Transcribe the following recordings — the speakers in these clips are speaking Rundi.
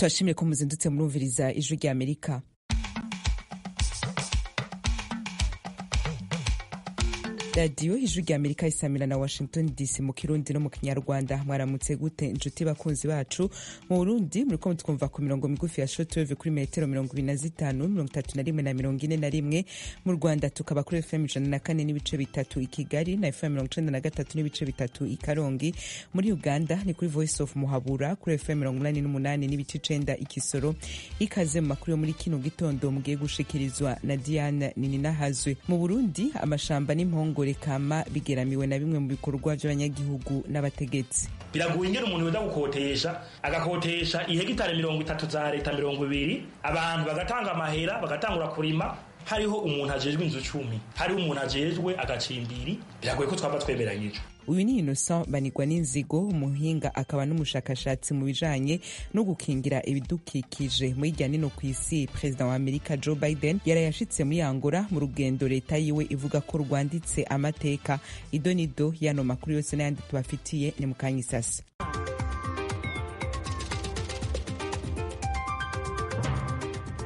Turashimye ko muzindutse murumviriza Ijwi rya Amerika. Radiyo Ijwi rya Amerika isamira na Washington DC mu Kirundi no mu Kinyarwanda. Mwaramutse gute, inshuti bakunzi bacu? Mu Burundi muriko mutwumva ku mirongo migufi ya shortwave kuri metero 25, 31 na 41. Mu Rwanda tukaba kuri FM 104.3 i Kigali na FM 93.3 i Karongi. Muri Uganda ni kuri Voice of Muhabura kuri FM 88.9 i Kisoro. Ikaze mu makuru yo muri kino gitondo mugiye gushikirizwa na Diane Nininahazwe. Mu Burundi, amashamba n'impongo kama bigeramiwe na bimwe mu bikorwa by'abanyagihugu n'abategetsi. Biragoye ingene umuntu yoza gukotesha, agakotesha ihegitari 30 za leta, 20, abantu bagatanga amahera, bagatangura kurima, hariho umuntu ajejwe inzu 10, hariho umuntu ajejwe agacimbiri. Biragoye ko twaba twemeranyije. Uyu ni Innocent Banigwa n'Inzigo, umuhinga akaba n'umushakashatsi mu bijanye no gukingira ibidukikije. Muri irya nino ku isi, Perezida wa Amerika Joe Biden yarayashitse muri Angola mu rugendo leta yiwe ivuga ko rwanditse amateka. Idonido y'ano makuru yose n'ayandi tubafitiye ni mu kanya isasa.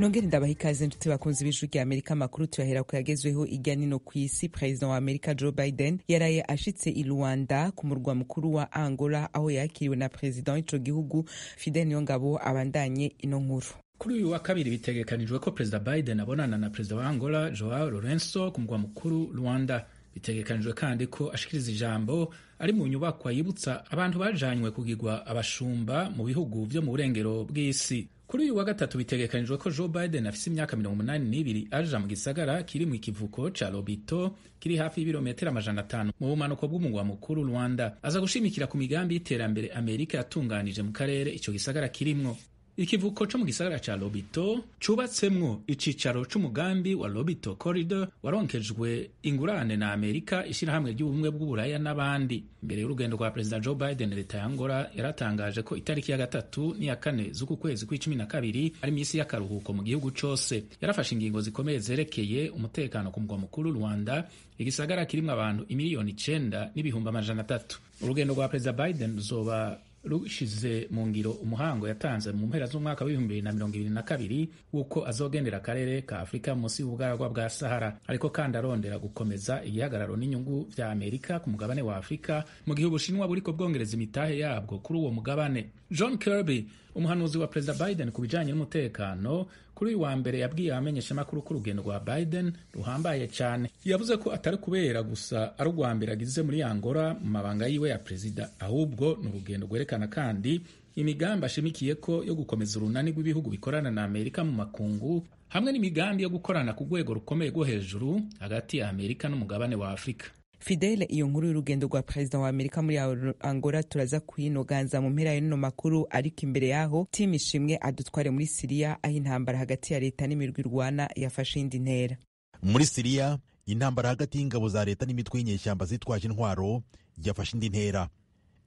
Nongere ndabaha ikaze, nshuti bakunzi b'Ijwi rya Amerika. Amakuru tuyahera ku yagezweho irya nino ku isi. Perezida wa Amerika Joe Biden yaraye ashitse i Luanda ku murwa mukuru wa Angola, aho yakiriwe na perezida w'ico gihugu Fidel Niyongabo. Abandanye ino nkuru. Kuri uyu wa kabiri bitegekanijwe ko Perezida Biden abonana na Perezida wa Angola Joao Lourenço ku murwa mukuru Luanda. Bitegekanijwe kandi ko ashikiriza ijambo ari mu nyubakwa yibutsa abantu bajanywe kugirwa abashumba mu bihugu vyo mu burengero bw'isi. Kuri uyu wa gatatu bitegekanijwe ko Joe Biden afise imyaka 82 aja mu gisagara kiri mu kivuko ca Lobito, kiri hafi y'ibirometero 500 mu bumanuko bw'umugwa mukuru Rwanda. Aza gushimikira ku migambi y'iterambere Amerika yatunganije mu karere ico gisagara kirimwo. Ikivuko co mu gisagara ca Lobito cubatsemwo icicaro c'umugambi wa Lobito Corridor, waronkejwe ingurane na Amerika, ishirahamwe ry'Ubumwe bw'Uburaya n'abandi. Imbere y'urugendo rwa Perezida Joe Biden, leta ya Angola yaratangaje ko itariki ya 3 n'iya 4 z'uku kwezi kw'icumi na kabiri ari misi y'akaruhuko mu gihugu cose. Yarafashe ingingo zikomeye zerekeye umutekano ku mugwa mukuru Rwanda, igisagara kirimwo abantu 9,300,000. Urugendo rwa Perezida Biden ruzoba rushize mu ngiro umuhango yatanze mu mpera z'umwaka w'2022 w'uko azogendera akarere ka Afurika munsi y'ubugaragwa bwa Sahara, ariko kandi arondera gukomeza igihagararo n'inyungu vya Amerika ku mugabane wa Afurika mu gihe Ubushinwa buriko bwongereza imitahe yabwo kuri uwo mugabane. John Kirby, umuhanuzi wa Perezida Biden ku bijanye n'umutekano, kuri uyu wa mbere yabwiye abamenyeshamakuru ko urugendo rwa Biden ruhambaye cyane. Yavuze ko atari kubera gusa ari urwa mbere agize muri Angola mu mabanga yiwe ya perezida, ahubwo ni urugendo rwerekana kandi imigambi ashimikiye ko yo gukomeza urunani rw'ibihugu bikorana na Amerika mu makungu, hamwe n'imigambi yo gukorana ku rwego rukomeye rwo hejuru hagati ya Amerika n'umugabane wa Afurika. Fidele, iyo nkuru y'urugendo rwa perezida wa Amerika muri Angola turaza kuyinoganza mu mpera y'ino makuru, ariko imbere yaho Tim Ishimwe adutware muri Siriya, aho intambara hagati ya leta n'imirwi irwana yafashe indi ntera. Muri Siriya, intambara hagati y'ingabo za leta n'imitwe y'inyeshyamba zitwaje intwaro yafashe indi ntera.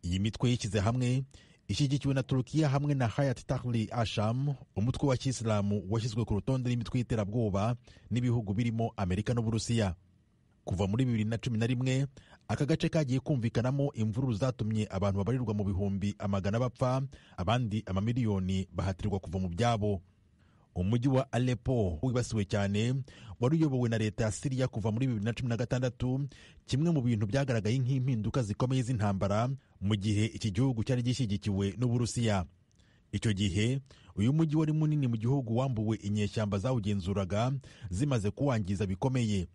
Iyi mitwe yishyize hamwe ishyigikiwe na Turukiya hamwe na Hayat Tahrir Asham, umutwe wa Kisilamu washyizwe ku rutonde n'imitwe y'iterabwoba n'ibihugu birimo Amerika n'Uburusiya. Kuva muri 2011 aka gace kagiye kumvikanamo imvururu zatumye abantu babarirwa mu bihumbi amagana bapfa, abandi amamiliyoni bahatirwa kuva mu byabo. Umujyi wa Aleppo wibasiwe cyane wari uyobowe na leta ya Siriya kuva muri 2016, kimwe mu bintu byagaragaye nk'impinduka zikomeye z'intambara mu gihe iki gihugu cyari gishyigikiwe n'Uburusiya. Icyo gihe uyu mujyi wari munini mu gihugu wambuwe inyeshyamba zawugenzuraga zimaze kuwangiza bikomeye.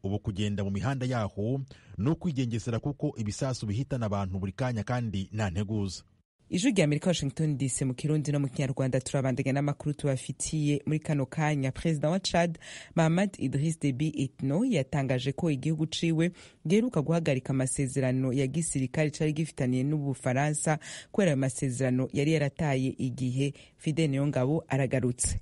Ubu kugenda mu mihanda yaho ni ukwigengesera, kuko ibisasu bihitana abantu buri kanya kandi nta nteguza. Ijwi rya Amerika, Washington DC, mu Kirundi no mu Kinyarwanda. Turabandanya n'amakuru tubafitiye muri kano kanya. Perezida wa Chad Mahamad Idris Deby Itno yatangaje ko igihugu ciwe giheruka guhagarika amasezerano ya gisirikare cari gifitaniye n'Ubufaransa kubera ayo masezerano yari yarataye igihe. Fidel Niyongabo aragarutse.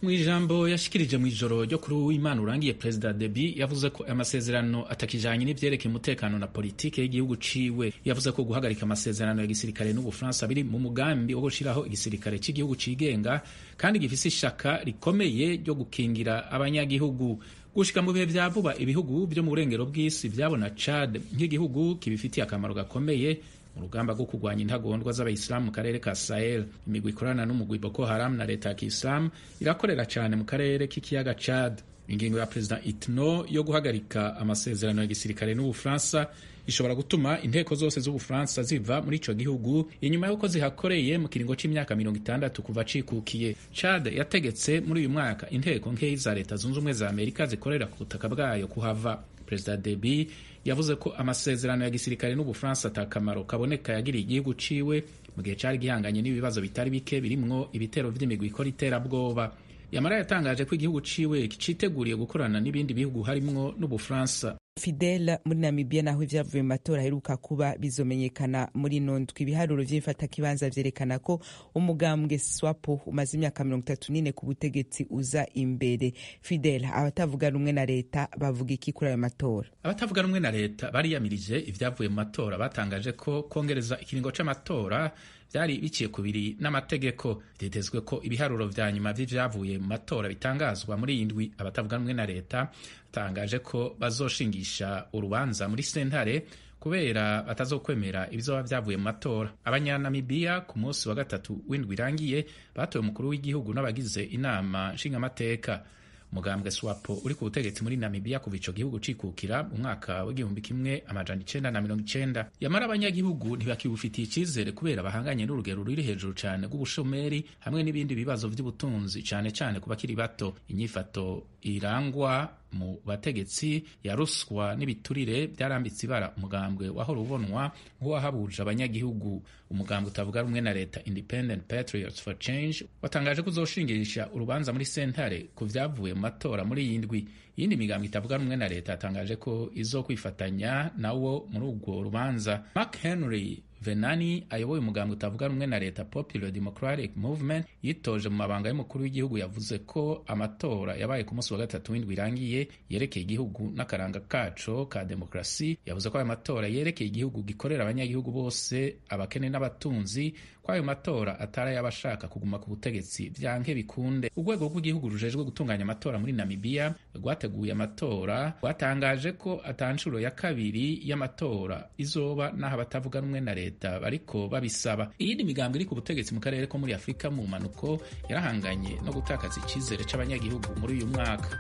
Mu ijambo yashikirije mu ijoro ryo kuri uw'Imana urangiye, Perezida Deby yavuze ko amasezerano atakijanye n'ivyerekeye umutekano na politike y'igihugu ciwe. Yavuze ko guhagarika amasezerano ya gisirikare n'Ubufaransa biri mu mugambi wo gushiraho igisirikare c'igihugu cigenga kandi gifise ishaka rikomeye ryo gukingira abanyagihugu. Gushika mu bihe vya vuba, ibihugu vyo mu burengero bw'isi vyabona Chad nk'igihugu kibifitiye akamaro gakomeye mu rugamba rwo kurwanya intagondwa z'abayisilamu mu karere ka Sahel. Imigwi ikorana n'umugwi Boko Haram na leta ya Kisilamu irakorera cyane mu karere k'ikiyaga Chad. Ingingo ya Perezida Itno yo guhagarika amasezerano ya gisirikare n'Ubufaransa ishobora gutuma inteko zose z'Ubufaransa ziva muri ico gihugu inyuma y'uko zihakoreye mu kiringo c'imyaka 60 kuva cikukiye. Chad yategetse muri uyu mwaka inteko nkeyi za Leta Zunze Ubumwe za Amerika zikorera ku butaka bwayo kuhava. Perezida Deby yavuze ko amasezerano ya gisirikare n'Ubufaransa atakamaro kaboneka yagiriye igihugu ciwe mu gihe cari gihanganye n'ibibazo bitari bike birimwo ibitero vy'imigwi ikora iterabwoba. Yamara yatangaje ko igihugu ciwe citeguriye gukorana n'ibindi bihugu harimwo n'Ubufaransa. Fidel, muri Namibia naho ivyavuye mu matora aheruka kuba bizomenyekana muri nondwi. Ibiharuro vy'imfatakibanza vyerekana ko umugambwe SWAPO umaze imyaka 34 ku butegetsi uza imbere. Fidel, abatavuga rumwe na leta bavuga iki kuri ayo matora? Abatavuga rumwe na leta bariyamirije ivyavuye mu matora, batangaje ko kongereza ikiringo c'amatora byari biciye kubiri n'amategeko. Vyitezwe ko ibiharuro vya nyuma vy'ivyavuye mu matora bitangazwa muri iyi ndwi. Abatavuga rumwe na leta batangaje ko bazoshingisha urubanza muri sentare kubera batazokwemera ibizoba vyavuye mu matora. Abanyanamibiya ku munsi wa gatatu w'indwi irangiye batoye umukuru w'igihugu n'abagize inama nshingamateka. Umugambwe SWAPO uri ku butegetsi muri Namibia kuva ico gihugu cikukira mu mwaka w'1990. Yamara abanyagihugu ntibakiwufitiye icizere kubera bahanganye n'urugero ruri hejuru cane rw'ubushomeri hamwe n'ibindi bibazo vy'ubutunzi, cane cane ku bakiri bato. Inyifato irangwa mu bategetsi ya ruswa n'ibiturire byarambitse ibara umugambwe wahora ubonwa nk'uwahabuje abanyagihugu. Umugambwe utavuga rumwe na leta Independent Patriots for Change watangaje ko uzoshingirisha urubanza muri sentare ku vyavuye mu matora muri iyi ndwi. Iyindi migambwe itavuga rumwe na leta yatangaje ko izokwifatanya nawo muri urwo rubanza. Mark Henry Venani ayoboye umugambwe utavuga rumwe na leta Popular Democratic Movement yitoje mu mabanga y'umukuru w'igihugu yavuze ko amatora yabaye ku munsi wa gatatu w'indwi irangiye yerekeye igihugu n'akaranga kaco ka demokrasi. Yavuze ko ayo matora yerekeye igihugu gikorera abanyagihugu bose, abakene n'abatunzi, ko ayo matora atari ay'abashaka kuguma ku butegetsi vyanke bikunde. Urwego rw'igihugu rujejwe gutunganya amatora muri Namibia rwateguye amatora rwatangaje ko ata nshuro ya kabiri y'amatora izoba n'aho abatavuga rumwe na leta bariko babisaba. Iyindi migambwe iri ku butegetsi mu karere ko muri Afurika mu mpanuko yarahanganye no gutakaza icizere c'abanyagihugu muri uyu mwaka.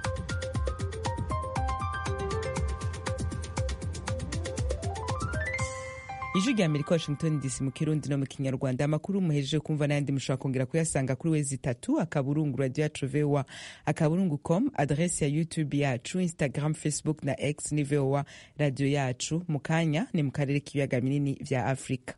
Ijwi rya Amerika, Washington DC, mu Kirundi no mu Kinyarwanda. Amakuru muhejeje kumva n'ayandi mushobora kongera kuyasanga kuri wezi itatu akaburungu radio yacu voa akaburungu com, adresse ya YouTube yacu, Instagram, Facebook na X ni VOA radio yacu. Mu kanya ni mu karere k'ibiyaga binini vya Afrika.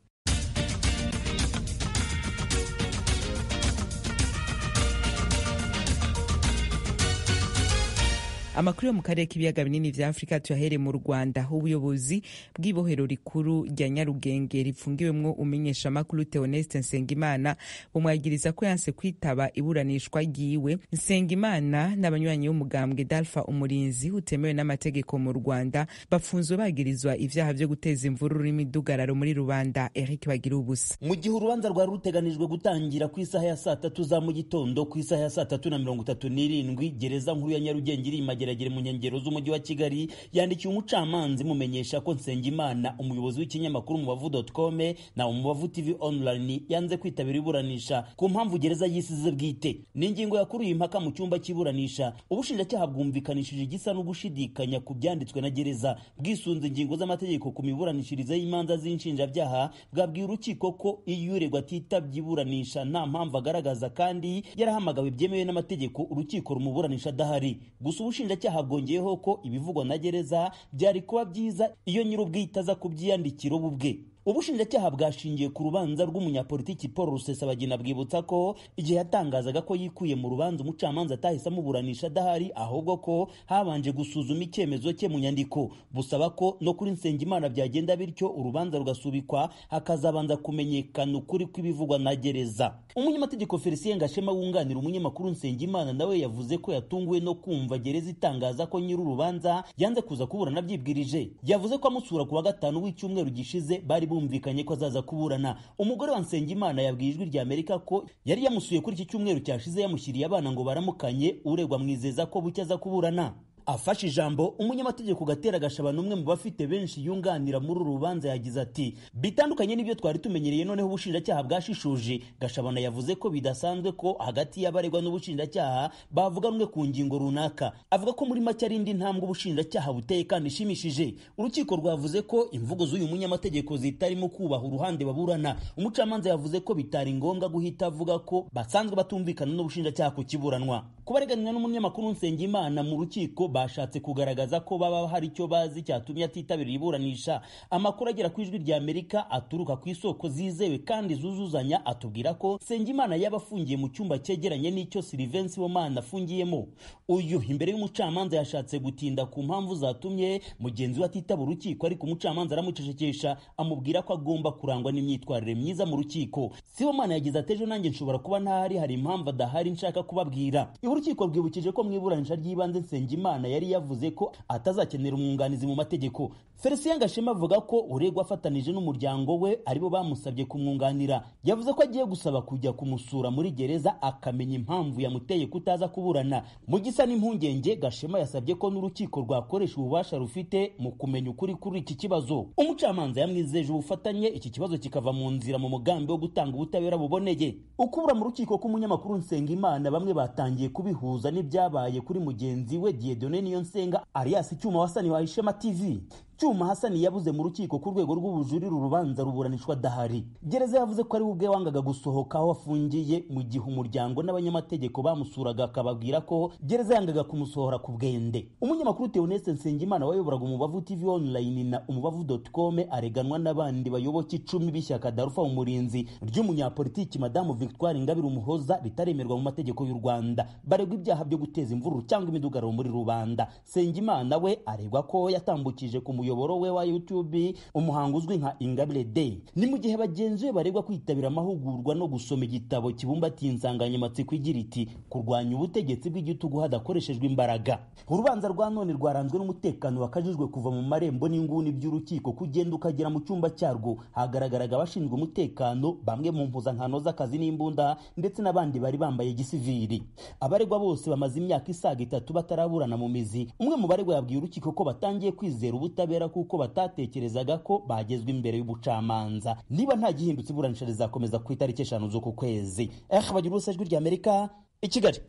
Amakuru yo mu karere k'ibiyaga binini vya Afrika tuyahere mu Rwanda. Ubuyobozi bw'ibohero rikuru rya Nyarugenge ripfungiwemwo umenyeshamakuru Theoneste Nsengimana bumwagiriza ko yanse kwitaba iburanishwa ryiwe. Nsengimana n'abanywanyi b'umugambwe Dalfa Umurinzi utemewe n'amategeko mu Rwanda bafunzwe bagirizwa ivyaha vyo guteza imvururu n'imidugararo muri rubanda. Eric Bagira ubusa. Mu gihe urubanza rwari ruteganijwe gutangira ku isaha ya 3:00 za mu gitondo, ku isaha ya 3:37 gereza nkuru ya Nyarugenge iri Mageragere mu nkengero z'umujyi wa Kigali yandikiye umucamanza imumenyesha ko Nsengimana, umuyobozi w'ikinyamakuru Umubavu.com na Umubavu TV Online, yanze kwitabira iburanisha ku mpamvu gereza yisize bwite. Ni ingingo yakuruye impaka mu cyumba cy'iburanisha. Ubushinjacyaha bwumvikanishije igisa no gushidikanya ku byanditswe na gereza, bwisunze ingingo z'amategeko ku miburanishirize y'imanza z'inshinjabyaha. Bwabwiye urukiko ko iyo uregwa atitabye iburanisha nta mpamvu agaragaza kandi yarahamagawe byemewe n'amategeko, urukiko rumuburanisha adahari. Gusa ubushinjacyaha bwongeyeho ko ibivugwa na gereza byari kuba byiza iyo nyir'ubwite aza kubyiyandikira ubwe. Ubushinjacyaha bwashingiye ku rubanza rw'umunyapolitiki Paul Rusesabagina, bwibutsa ko igihe yatangazaga ko yikuye mu rubanza umucamanza atahise amuburanisha adahari, ahubwo ko habanje gusuzuma icyemezo cye mu nyandiko. Busaba ko no kuri Nsengimana byagenda bityo, urubanza rugasubikwa hakazabanza kumenyekana ukuri kw'ibivugwa na gereza. Umunyamategeko Felicien Gashema wunganira umunyamakuru Nsengimana nawe yavuze ko yatunguwe no kumva gereza itangaza ko nyir'urubanza yanze kuza kuburana abyibwirije. Yavuze ko amusura ku wa gatanu w'icyumweru gishize bari bumvikanye ko azaza kuburana. Umugore wa Nsengimana yabwiye Ijwi rya Amerika ko yari yamusuye kuri iki cyumweru cyashize, yamushyiriye abana ngo baramukanye, uregwa mwizeza ko bucya aza kuburana. Afashe ijambo umunyamategeko Gatera Gashabana, umwe mu bafite benshi yunganira muri uru rubanza, yagize ati bitandukanye n'ibyo twari tumenyereye, noneho ubushinjacyaha bwashishuje. Gashabana yavuze ko bidasanzwe ko hagati y'abaregwa n'ubushinjacyaha bavuganwe ku ngingo runaka. Avuga ko muri make ari indi ntambwe ubushinjacyaha buteye kandi ishimishije. Urukiko rwavuze ko imvugo z'uyu munyamategeko zitarimo kubaha uruhande baburana. Umucamanza yavuze ko bitari ngombwa guhita avuga ko basanzwe batumvikana n'ubushinjacyaha ku kiburanwa. Kubareganira n'umunyamakuru Nsengimana mu rukiko bashatse kugaragaza ko baba hari icyo bazi cyatumye atitabira iburanisha. Amakuru agera ku Ijwi rya Amerika aturuka ku isoko zizewe kandi zuzuzanya atubwira ko Nsengimana yaba afungiye mu cyumba cyegeranye n'icyo Sylvain Sibomana afungiyemo. Uyu imbere y'umucamanza yashatse gutinda ku mpamvu zatumye mugenzi we atitaba urukiko, ariko umucamanza aramucecekesha amubwira ko agomba kurangwa n'imyitwarire myiza mu rukiko. Sibomana yagize ati ejo nanjye nshobora kuba ntahari, hari impamvu adahari nshaka kubabwira. Urukiko rwibukije ko mu iburanisha ry'ibanze Nsengimana yari yavuze ko atazakenera umwunganizi mu mategeko. Felicien Gashema avuga ko uregwa afatanije n'umuryango we aribo bamusabye kumwunganira. Yavuze ko agiye gusaba kujya kumusura muri gereza akamenya impamvu yamuteye kutaza kuburana. Mu gisa n'impungenge, Gashema yasabye ko n'urukiko rwakoresha ububasha rufite mu kumenya ukuri kuri iki kibazo. Umucamanza yamwizeje ubufatanye iki kibazo kikava mu nzira mu mugambi wo gutanga ubutabera buboneye. Ukubura mu rukiko k'umunyamakuru Nsengimana, bamwe batangiye kubihuza n'ibyabaye kuri mugenzi we Dieudonné Niyonsenga alias Cyuma Hasani wa Ishema TV. Cyuma Hasani yabuze mu rukiko ku rwego rw'ubujurire, urubanza ruburanishwa adahari. Gereza yavuze ko ari ubwe wangaga gusohoka aho afungiye, mu gihe umuryango n'abanyamategeko bamusuraga akababwira ko gereza yangaga kumusohora ku bwende. Umunyamakuru Theoneste Nsengimana wayoboraga Umubavu TV Online na umubavu.com areganwa n'abandi bayoboke 10 b'ishyaka Darufa Umurinzi ry'umunyapolitiki Madamu Victoire Ingabire Umuhoza ritaremerwa mu mategeko y'u Rwanda. Baregwa ibyaha byo guteza imvururu cyangwa imidugararo muri rubanda. Nsengimana we aregwa ko yatambukije ku muyoboro we wa YouTube umuhango uzwi nka Ingabire Day. Ni mu gihe bagenzi be baregwa kwitabira amahugurwa no gusoma igitabo kibumbatiye insanganyamatsiko igira iti kurwanya ubutegetsi bw'igitugu hadakoreshejwe imbaraga. Urubanza rwa none rwaranzwe n'umutekano wakajijwe kuva mu marembo n'inguni by'urukiko kugenda ukagera mu cyumba cyarwo. Hagaragaraga abashinzwe umutekano, bamwe mu mpuzankano z'akazi n'imbunda, ndetse n'abandi bari bambaye gisivili. Abaregwa bose bamaze imyaka isaga 3 bataraburana mu mizi. Umwe mu baregwa yabwiye urukiko ko batangiye kwizera ubutabera kuko batatekerezaga ko bagezwe imbere y'ubucamanza. Niba nta gihindutse, iburanisha rizakomeza ku itariki 5 z'uku kwezi. Bagira ubusa, Ijwi rya Amerika i Kigali.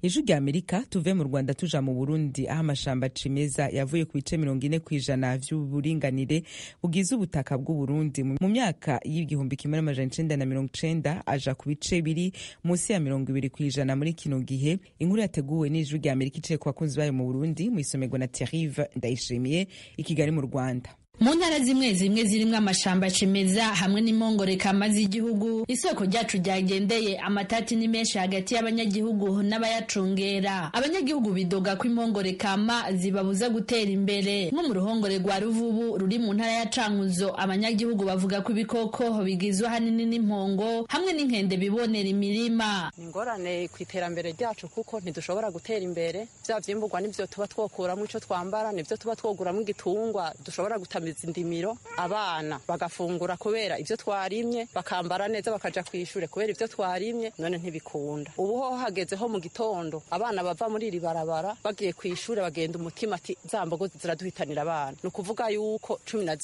Ijwi rya Amerika. Tuve mu Rwanda tuja mu Burundi, aho amashamba cimeza yavuye ku bice 40% vy'uburinganire bugize ubutaka bw'u Burundi mu myaka y'1990 aja ku bice biri munsi ya 20% muri kino gihe. Inkuru yateguwe n'Ijwi rya Amerika iciye ku bakunzi bayo mu Burundi, mu isomerwa na Thierry Ndayishimiye i Kigali mu Rwanda. Mu ntara zimwe zimwe zirimwo amashamba cimeza hamwe n'imongoreka z'igihugu, isoko ryacu ryagendeye, amatati ni menshi hagati y'abanyagihugu n'abayacungera. Abanyagihugu bidoga ko impongorekama zibabuza gutera imbere. Nko mu ruhongore rwa Ruvubu ruri mu ntara ya Cankuzo, abanyagihugu bavuga ko ibikoko bigizwe ahanini n'impongo hamwe n'inkende bibonera imirima. Ingorane ku iterambere ryacu, kuko ntidushobora gutera imbere. Vya vyimburwa nivyo tuba twokuramwo ico twambara, nivyo tuba twoguramwo igitungwa dushobora gutamiza indimiro, abana bagafungura kubera ivyo twarimye, bakambara neza bakaja kwishure kubera ivyo twarimye. None ntibikunda. Ubu ho hagezeho mu gitondo abana bava muri iri barabara bagiye kwishure bagenda umutima ati za mbogo ziraduhitanira abana. Ni ukuvuga yuko 12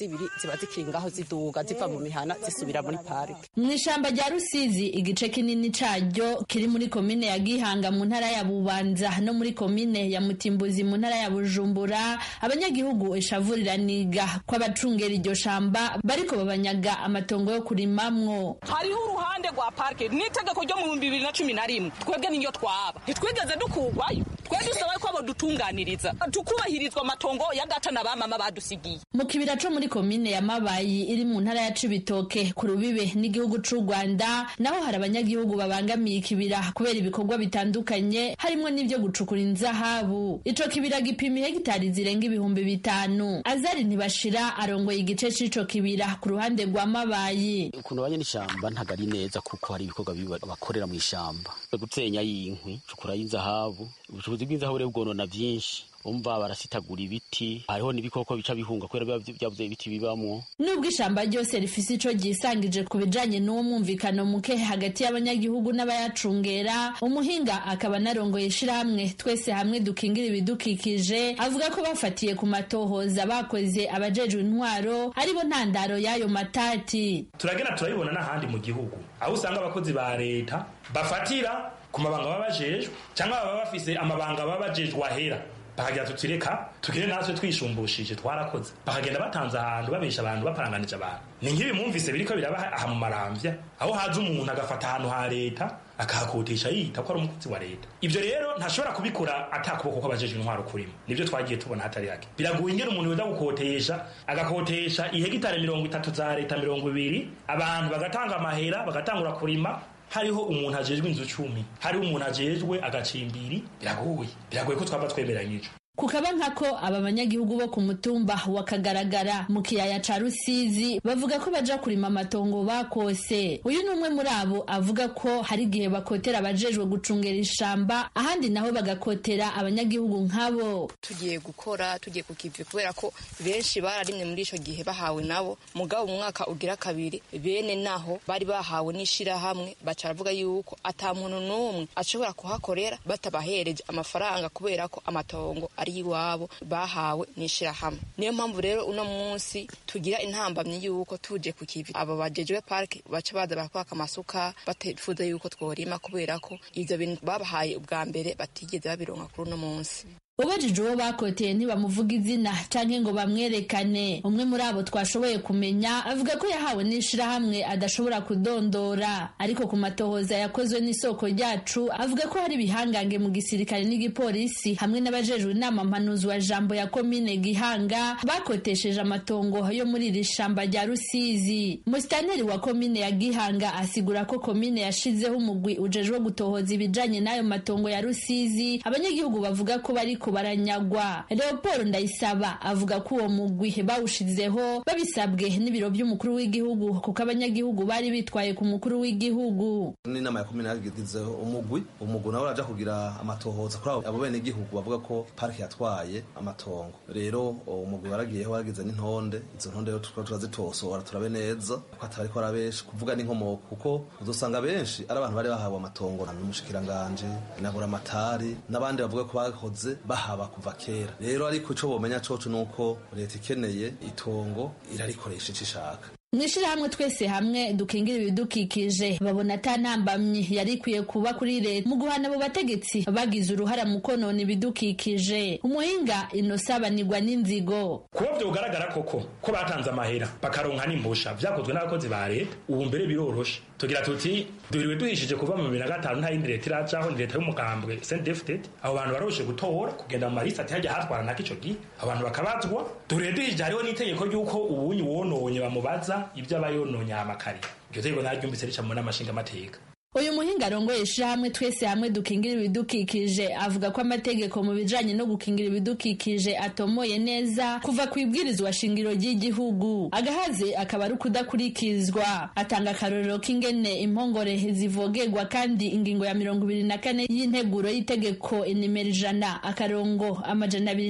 ziba zikiri ngaho ziduga ziva mu mihana zisubira muri parike. Mu ishamba rya Rusizi, igice kinini caryo kiri muri komine ya Gihanga mu ntara ya Bubanza no muri komine ya Mutimbuzi mu ntara ya Bujumbura, abanyagihugu ishavuriraniga ko abacungera iryo shamba bariko babanyaga amatongo yo kurimamwo. Hariho uruhande rwa parike n'itegeko ryo mu 2011, twebwe niyo twaba ntitwigeze dukugwayo. Twe dusaba ko abo dutunganiriza tukubahirizwa amatongo ya data na bamama badusigiye. Mu kibira co muri komine ya Mabayi iri mu ntara ya Cibitoke ku rubibe n'igihugu c'u Rwanda, naho hari abanyagihugu babangamiye ikibira kubera ibikorwa bitandukanye harimwo n'ivyo gucukura inzahabu. Ico kibira gipima hegitari zirenga 5000. Azari Ntibashira arongoye igice c'ico kibira ku ruhande rwa Mabayi. Ukuntu abanye n'ishamba ntabwo ari neza, kuko hari ibikorwa bibi bakorera mu ishamba, gutenya y'inkwi, cukura y'inzahabu, ubucukuzi bw'inzahabu rero bwonona Baronona vyinshi, umva barasitagura ibiti, hariho n'ibikoko bica bihunga kubera biba byabuze ibiti bibamwo. Nubwo ishamba ryose rifise ico ryisangije ku bijanye n'uwo mwumvikano muke hagati y'abanyagihugu n'abayacungera, umuhinga akaba anarongoye ishirahamwe Twese Hamwe Dukingira Ibidukikije avuga ko bafatiye ku matohoza bakoze, abajejwe intwaro aribo ntandaro y'ayo matati. Turagenda turabibona n'ahandi mu gihugu aho usanga abakozi ba leta bafatira ku mabanga baba bajejwe, cyangwa baba bafise amabanga baba bajejwe ahera, bakagira tutireka tugire natwe twisumbushije twarakoze, bakagenda batanze ahantu, babesha abantu, baparanganije abantu. Ni nk'ibi mwumvise biriko biraba aha mu Maramvya, aho haza umuntu agafata ahantu ha leta akahakotesha yita ko ari umukozi wa leta. Ivyo rero ntashobora kubikora atakuboko kw'abajejwe intwaro kurimo. Nivyo twagiye tubona hatari hake. Biragoye ingene umuntu yoza gukotesha, agakotesha ihegitari 30 za leta, 20, abantu bagatanga amahera bagatangura kurima, hariho umuntu ajejwe inzu 10, hariho umuntu ajejwe agacimbiri. Biragoye, biragoye ko twaba twemeranyije. Kukaba nkako aba banyagihugu bo ku mutumba wa Kagaragara mu kiyaya ca Rusizi bavuga ko baja kurima amatongo bakose. Uyu ni umwe muri abo, avuga ko hari igihe bakotera abajejwe gucungera ishamba, ahandi naho bagakotera abanyagihugu nkabo. Tugiye gukora, tugiye ku kivi, kubera ko benshi bararimye muri ico gihe bahawe nabo, mugabo mu mwaka ugira kabiri bene naho bari bahawe n'ishirahamwe baca baravuga yuko ata muntu n'umwe ashobora kuhakorera batabahereje amafaranga, kubera ko amatongo ari iwabo bahawe n'ishirahamwe. Niyo mpamvu rero uno munsi tugira intambamyi yuko tuje ku kivi, abo bajejwe parike baca baza barakwaka amasuka, batifuza yuko tworima, kubera ko ivyo bintu babahaye ubwa mbere batigeze babironka kuri uno munsi. Ubajije uwo bakoteye ntibamuvuga izina canke ngo bamwerekane. Umwe muri abo twashoboye kumenya avuga ko yahawe n'ishirahamwe adashobora kudondora, ariko ku matohoza yakozwe n'isoko ryacu avuga ko hari ibihangange mu gisirikare n'igipolisi hamwe n'abajejwe inama mpanuzwa jambo ya komine Gihanga bakotesheje amatongo yo muri iri shamba rya Rusizi. Musitanteri wa komine ya Gihanga asigura ko komine yashizeho umugwi ujejwe gutohoza ibijanye n'ayo matongo ya Rusizi. Abanyagihugu bavuga ko bariko baranyagwa. Leopold Ndayisaba avuga ko uwo mugwi bawushizeho babisabwe n'ibiro by'umukuru w'igihugu, kuko abanyagihugu bari bitwaye ku mukuru w'igihugu. N'inama ya komine yagizeho umugwi, umugwi nawe uraja kugira amatohoza kuri abo bene igihugu bavuga ko parike yatwaye amatongo. Rero umugwi waragiyeho, waragize n'intonde, izo ntonde rero turazitosora turabe neza ko atariko arabenshi kuvuga n'inkomoko, kuko uzosanga benshi ari abantu bari bahawe amatongo na n'umushikiranganje na Buramatari n'abandi bavuga ko bakoze bahaba kuva kera. Rero ariko ico bomenya coco nuko leta ikeneye itongo irarikoresha ico ishaka. Mw'ishirahamwe Twese Hamwe Dukingira Ibidukikije babona ata ntambamyi yari ikwiye kuba kuri leta mu guhana abo bategetsi bagize uruhara mu konona ibidukikije. Umuhinga Inosa Banigwa n'Inzigo: Kuba vyogaragara koko ko batanze amahera bakaronka n'imbusha vyakozwe n'abakozi ba leta, ubu mbere biroroshe, tugira tuti duhiriwe duhishije. Kuva mu 2005 nta yindi leta irajaho, ni leta y'umugambwe CNDD-FDD. Abo bantu baroroshe gutora, kugenda mu marisi ati hajya hatwara nako ico gihe, abantu bakabazwa. Duhiriwe duhishije, hariho n'itegeko ry'uko uwunyi wononye bamubaza ibyo aba yononye amakari. Iryo tegeko naryumvise rica mu nama nshingamateka. Uyu muhinga arongoye ishirahamwe Twese Hamwe Dukingira Ibidukikije avuga ko amategeko mu bijanye no gukingira ibidukikije atomoye neza kuva ku ibwirizwa shingiro ry'igihugu, agahaze akaba ari ukudakurikizwa. Atanga akarorero k'ingene impongore zivogerwa, kandi ingingo ya 24 y'integuro y'itegeko inimero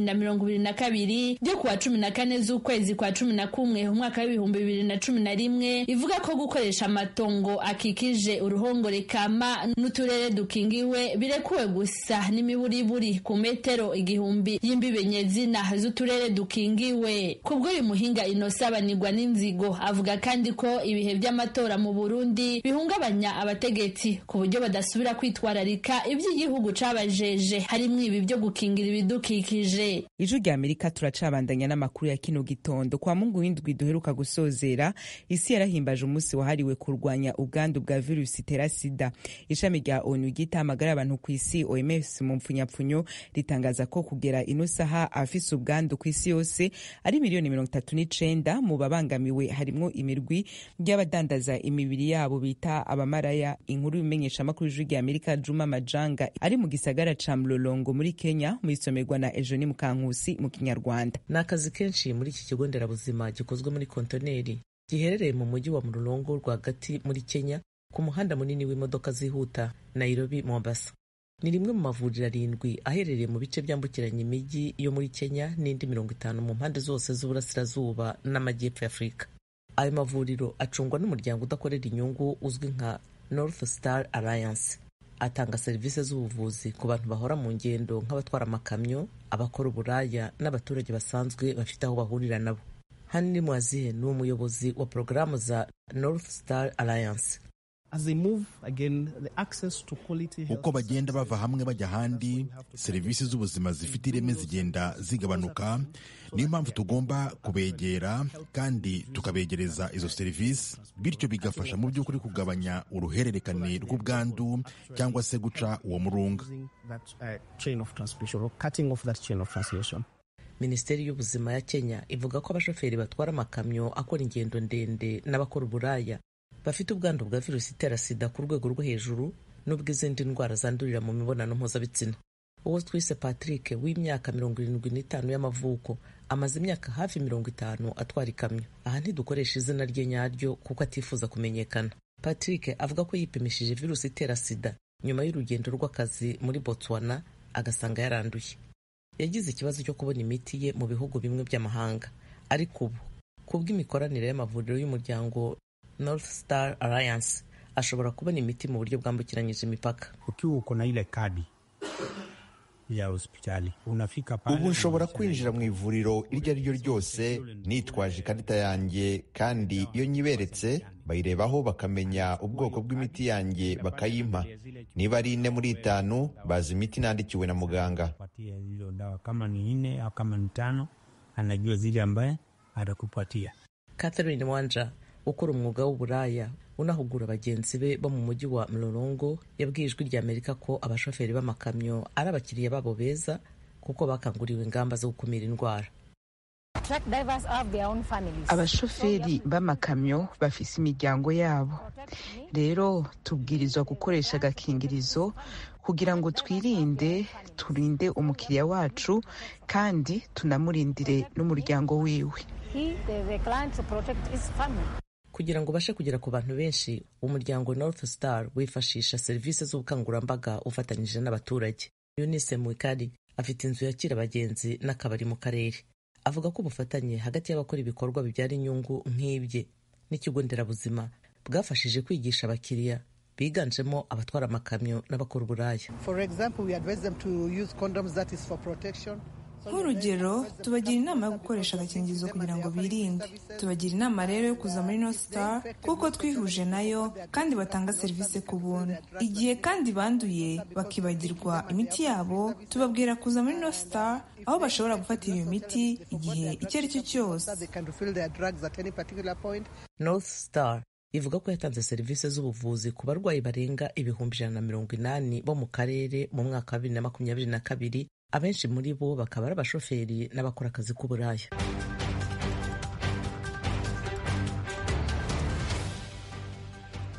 100-222 ryo kuwa 14 z'ukwezi kwa 11 umwaka wa 2011 ivuga ko gukoresha amatongo akikije uruhongore kama n'uturere dukingiwe birekuwe gusa n'imiburiburi ku metero 1000 y'imbibe nyezina z'uturere dukingiwe. Kubw'uyu muhinga Inosa Banigwa n'Inzigo, avuga kandi ko ibihe by'amatora mu Burundi bihungabanya abategetsi ku buryo badasubira kwitwararika iby'igihugu cabajeje, harimwo ibi byo gukingira ibidukikije. Ijwi rya Amerika, turacabandanya n'amakuru ya kino gitondo. Kwa Mungu w'indwi duheruka gusozera, isi yarahimbaje umunsi wahariwe kurwanya ubwandu bwa virusi itera sida. Ishami rya ONU ryita amagara y'abantu ku isi, OMS mu mpfunyapfunyo, ritangaza ko kugera ino saha afise ubwandu ku isi yose ari miliyoni 39. Mu babangamiwe harimwo imirwi y'abadandaza imibiri yabo bita abamaraya. Inkuru y'umenyeshamakuru y'Ijwi rya Amerika Juma Majanga ari mu gisagara ca Mlolongo muri Kenya, mu isomerwa na Eugenie Mukankusi mu Kinyarwanda. Ni akazi kenshi muri iki kigo nderabuzima gikozwe muri kontoneri giherereye mu mujyi wa Mlolongo rwagati muri Kenya, ku muhanda munini w'imodoka zihuta Nairobi Mombasa. Ni rimwe mu mavuriro 7 aherereye mu bice byambukiranya imijyi yo muri Kenya n'indi 50 mu mpande zose z'uburasirazuba n'amajyepfo y'Afurika. Ayo mavuriro acungwa n'umuryango udakorera inyungu uzwi nka North Star Alliance. Atanga serivisi z'ubuvuzi ku bantu bahora mu ngendo nk'abatwara amakamyo, abakora uburaya n'abaturage basanzwe bafite aho bahurira nabo. Hanni Mwazihe ni umuyobozi wa porogaramu za North Star Alliance. Uko bagenda bava hamwe bajya ahandi, serivisi z'ubuzima zifite ireme zigenda zigabanuka. Niyo mpamvu tugomba kubegera kandi tukabegereza izo serivisi, bityo bigafasha mu by'ukuri kugabanya uruhererekane rw'ubwandu cyangwa se guca uwo murunga. Minisiteri y'ubuzima ya Kenya ivuga ko abashoferi batwara amakamyo akora ingendo ndende n'abakora uburaya bafite ubwandu bwa virusi itera sida ku rwego rwo hejuru n'ubw'izindi ndwara zandurira mu mibonano mpuzabitsina. Uwo twise Patrick w'imyaka 75 y'amavuko amaze imyaka hafi 50 atwara ikamyo. Aha ntidukoresha izina rye nyaryo kuko atifuza kumenyekana. Patrick avuga ko yipimishije virusi itera sida nyuma y'urugendo rw'akazi muri Botswana agasanga yaranduye. Yagize ikibazo cyo kubona imiti ye mu bihugu bimwe by'amahanga, ariko ubu kubw'imikoranire y'amavuriro y'umuryango North Star Alliance ashobora kubona imiti mu buryo bwambukiranyije imipaka. Ukiwa uko na ile kadi ya hospitali unafika pale, ubu nshobora kwinjira mu ivuriro iryo ari ryo ryose nitwaje ikarita yanjye, kandi iyo nyiberetse bayirebaho bakamenya ubwoko bw'imiti yanjye bakayimpa. Niba ari 4 muri 5 bazi imiti nandikiwe na muganga. Kama ni 4 au kama ni 5 anajua zile ambaye atakupatia. Catherine Wanja ukora umwuga w'uburaya unahugura bagenzi be bo mu mujyi wa Mlolongo yabwiye Ijwi rya Amerika ko abashoferi b'amakamyo ari abakiriya babo beza kuko bakanguriwe ingamba zo gukumira indwara. Abashoferi b'amakamyo bafise imiryango yabo, rero tubwirizwa gukoresha agakingirizo kugira ngo twirinde, turinde umukiriya wacu kandi tunamurindire n'umuryango wiwe. Kugira ngo ubashe kugera ku bantu benshi, umuryango North Star wifashisha serivisi z'ubukangurambaga ufatanyije n'abaturage. Eunice Mwikari afite inzu yakira abagenzi n'akabari mu karere. Avuga ko ubufatanye hagati y'abakora ibikorwa bibyara inyungu nk'ibye n'ikigo nderabuzima bwafashije kwigisha abakiriya biganjemo abatwara amakamyo n'abakora uburaya. Nk'urugero, tubagira inama yo gukoresha agakingirizo kugira ngo birinde. Tubagira inama rero yo kuza muri North Star kuko twihuje nayo kandi batanga serivisi ku buntu. Igihe kandi banduye bakibagirwa imiti yabo, tubabwira kuza muri North Star aho bashobora gufatira iyo miti igihe icyo ari cyo cyose. North Star ivuga ko yatanze serivisi z'ubuvuzi ku barwayi barenga 180,000 bo mu karere mu mwaka wa 2022, abenshi muri bo bakaba ari abashoferi n'abakora akazi k'uburaya.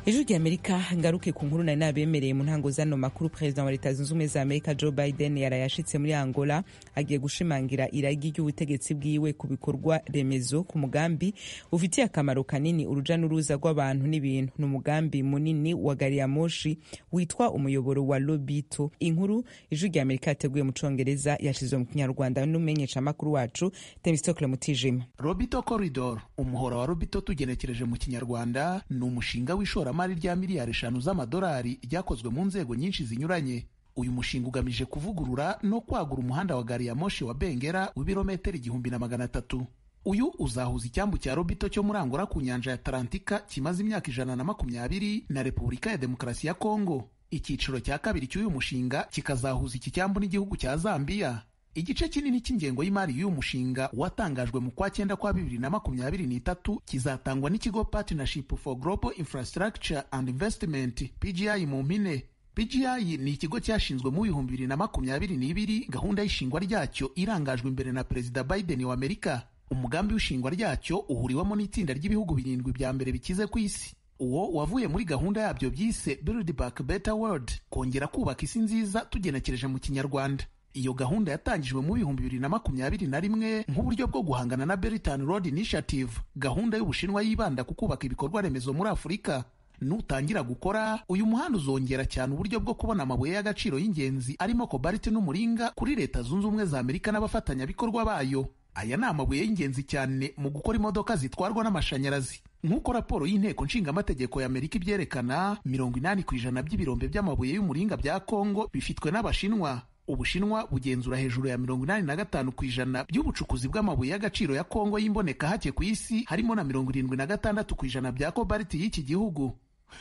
Ijwi rya Amerika. Ngaruke ku nkuru nari nabemereye mu ntango zano makuru. Perezida wa Leta Zunze Ubumwe za Amerika Joe Biden yarayashitse muri Angola, agiye gushimangira iragi ry'ubutegetsi bwiwe ku bikorwa remezo, ku mugambi ufitiye akamaro kanini uruja n'uruza rw'abantu n'ibintu. Ni umugambi munini wa gari ya moshi witwa umuyoboro wa Lobito. Inkuru Ijwi rya Amerika yateguye mu Congereza yashizwe mu Kinyarwanda n'umumenyeshamakuru wacu Temistocle Mutijima. Lobito Corridor, umuhora wa Lobito tugenekereje mu Kinyarwanda, ni umushinga w'ishoramari rya miliyari 5 z'amadolari ryakozwe mu nzego nyinshi zinyuranye. Uyu mushinga ugamije kuvugurura no kwagura umuhanda wa gari ya moshi wa Bengera w'ibirometero 1300. Uyu uzahuza icyambu cya Lobito cyo muri Angola ku nyanja ya Atlantika kimaze imyaka 120 na Repubulika ya Demokarasi ya Kongo. Icyiciro cya kabiri cy'uyu mushinga kikazahuza iki cyambu n'igihugu cya Zambia. Igice kinini cy'ingengo y'imari y'uyu mushinga watangajwe mu kwa 9 kwa 2023 kizatangwa n'ikigo Partnership for Global Infrastructure and Investment, PGI mu mpine. PGI ni ikigo cyashinzwe mu 2022, gahunda y'ishingwa ryacyo irangajwe imbere na Perezida Biden wa Amerika. Umugambi w'ishingwa ryacyo uhuriwemo n'itsinda ry'ibihugu 7 bya mbere bikize ku isi. Uwo wavuye muri gahunda yabyo byise Build Back Better World, kongera kubaka isi nziza tugenekereje mu Kinyarwanda. Iyo gahunda yatangijwe mu 2021 nk'uburyo bwo guhangana na Belt and Road Initiative, gahunda y'Ubushinwa yibanda ku kubaka ibikorwa remezo muri Afurika. Nutangira gukora, uyu muhanda uzongera cyane uburyo bwo kubona amabuye y'agaciro y'ingenzi arimo kobalti n'umuringa kuri Leta Zunze Ubumwe za Amerika n'abafatanyabikorwa bayo. Aya ni amabuye y'ingenzi cyane mu gukora imodoka zitwarwa n'amashanyarazi. Nk'uko raporo y'Inteko Nshingamategeko ya Amerika ibyerekana, 80% by'ibirombe by'amabuye y'umuringa bya Kongo bifitwe n'Abashinwa. Ubushinwa bugenzura hejuru ya 85% by'ubucukuzi bw'amabuye y'agaciro ya Kongo y'imboneka hake ku isi, harimo na 76% bya kobalti y'iki gihugu.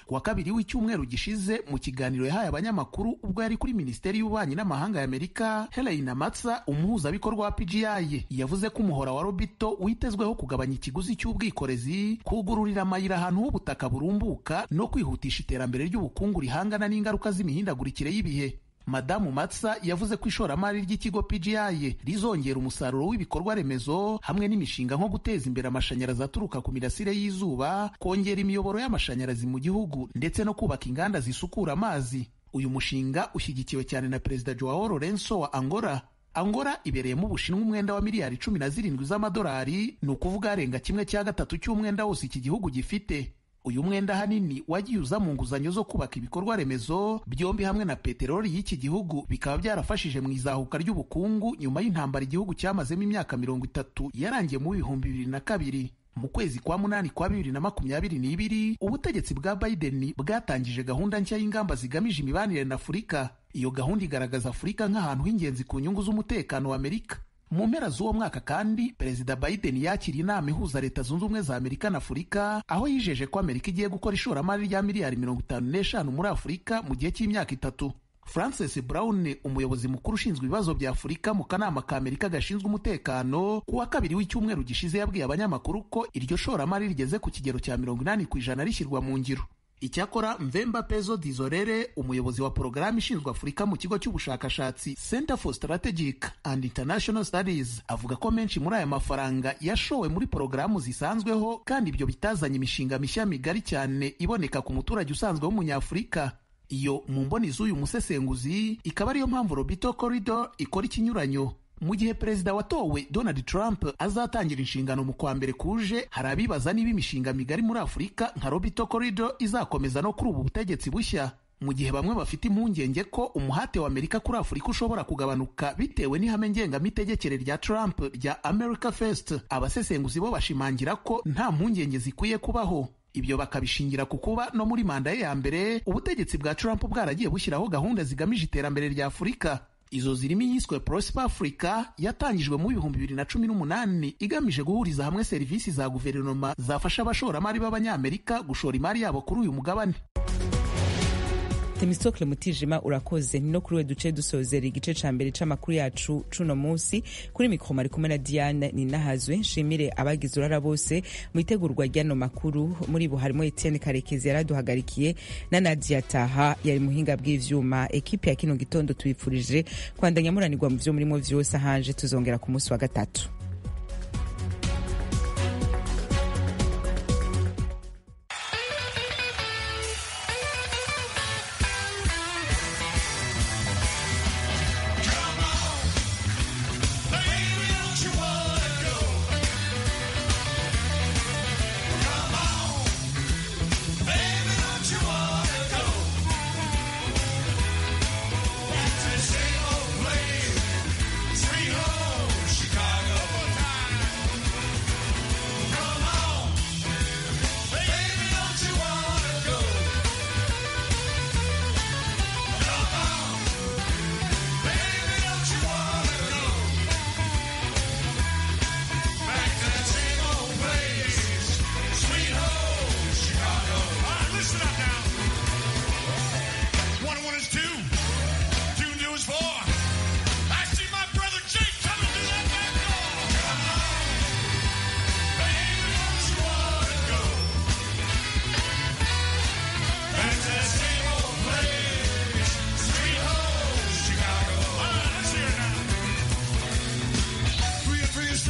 Ku wa kabiri w'icyumweru gishize, mu kiganiro yahaye abanyamakuru ubwo yari kuri Minisiteri y'Ububanyi n'Amahanga ya Amerika, Helena Matsa, umuhuzabikorwa wa PGI, yavuze ko umuhora wa Lobito witezweho kugabanya ikiguzi cy'ubwikorezi, kugururira amayira ahantu h'ubutaka burumbuka no kwihutisha iterambere ry'ubukungu rihangana n'ingaruka z'imihindagurikire y'ibihe. Madamu Matsa yavuze ko ishoramari ry'ikigo PGI rizongera umusaruro w'ibikorwa remezo hamwe n'imishinga nko guteza imbere amashanyarazi aturuka ku mirasire y'izuba, kongera imiyoboro y'amashanyarazi mu gihugu ndetse no kubaka inganda zisukura amazi. Uyu mushinga ushyigikiwe cyane na Perezida Joao Lourenço wa Angola. Angola ibereyemo Ubushinwa umwenda wa miliyari 17 z'amadolari, ni ukuvuga arenga 1/3 cy'umwenda wose iki gihugu gifite. Uyu mwenda ahanini wagiye uza mu nguzanyo zo kubaka ibikorwa remezo byombi hamwe na peteroli y'iki gihugu, bikaba byarafashije mu izahuka ry'ubukungu nyuma y'intambara igihugu cyamazemo imyaka 30 yarangiye mu 2002. Mu kwezi kwa munani kwa 2022, ubutegetsi bwa Biden bwatangije gahunda nshya y'ingamba zigamije imibanire na Afurika. Iyo gahunda igaragaza Afurika nk'ahantu h'ingenzi ku nyungu z'umutekano wa Amerika. Mu mpera z'uwo mwaka kandi, Perezida Biden yakiriye inama ihuza Leta Zunze Ubumwe za Amerika na Afurika, aho yijeje ko Amerika igiye gukora ishoramari rya miliyari 55 muri Afurika mu gihe cy'imyaka 3. Frances Brown, umuyobozi mukuru ushinzwe ibibazo bya Afurika mu kanama ka Amerika gashinzwe umutekano, ku wa kabiri w'icyumweru gishize yabwiye abanyamakuru ko iryo shoramari rigeze ku kigero cya 80% rishyirwa mu ngiro. Icyakora Mvemba Pezo Dizorere, umuyobozi wa porogaramu ishinzwe Afurika mu kigo cy'ubushakashatsi Center for Strategic and International Studies, avuga ko menshi muri aya mafaranga yashowe muri porogaramu zisanzweho, kandi ibyo bitazanye imishinga mishya migari cyane iboneka ku muturage usanzwe w'umunyafurika. Iyo mu mboni z'uyu musesenguzi ikaba ariyo mpamvu Lobito Corridor ikora ikinyuranyo. Mu gihe perezida watowe Donald Trump azatangira inshingano mu kwa mbere kuje, hari abibaza niba imishinga migari muri Afurika nka Lobito Corridor izakomeza no kuri ubu butegetsi bushya, mu gihe bamwe bafite impungenge ko umuhate wa Amerika kuri Afurika ushobora kugabanuka bitewe n'ihame ngengamitegekere rya Trump rya America First. Abasesenguzi bo bashimangira ko nta mpungenge zikwiye kubaho. Ibyo bakabishingira ku kuba no muri manda ye ya mbere ubutegetsi bwa Trump bwaragiye bushyiraho gahunda zigamije iterambere rya Afurika. Izo zirimo iyiswe Prosper Africa yatangijwe mu 2018, igamije guhuriza hamwe serivisi za guverinoma zafasha abashoramari b'Abanyamerika gushora imari yabo kuri uyu mugabane. Temistocle Mutijima, urakoze. Ni no kuri we duce dusozera igice ca mbere c'amakuru yacu cuno munsi. Kuri mikro mari kumwe na Diane Ninahazwe. Nshimire abagize uruhara bose mu itegurwa ry'ano makuru, muri bo harimo Etienne Karekezi yaraduhagarikiye na Nadia Taha yari muhinga bw'ivyuma. Ekipe ya kino gitondo tubipfurije kwandanya muranirwa mu vyo murimo vyose. Ahanje tuzongera ku munsi wa gatatu.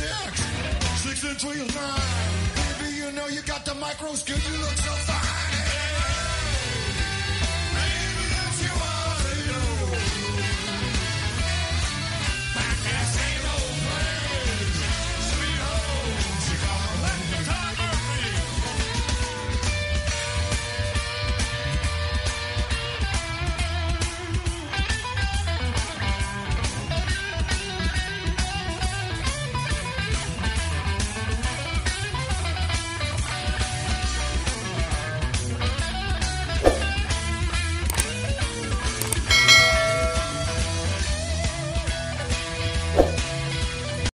3 and 3 is 9. Baby, you know you got the micro skill. You look so fine.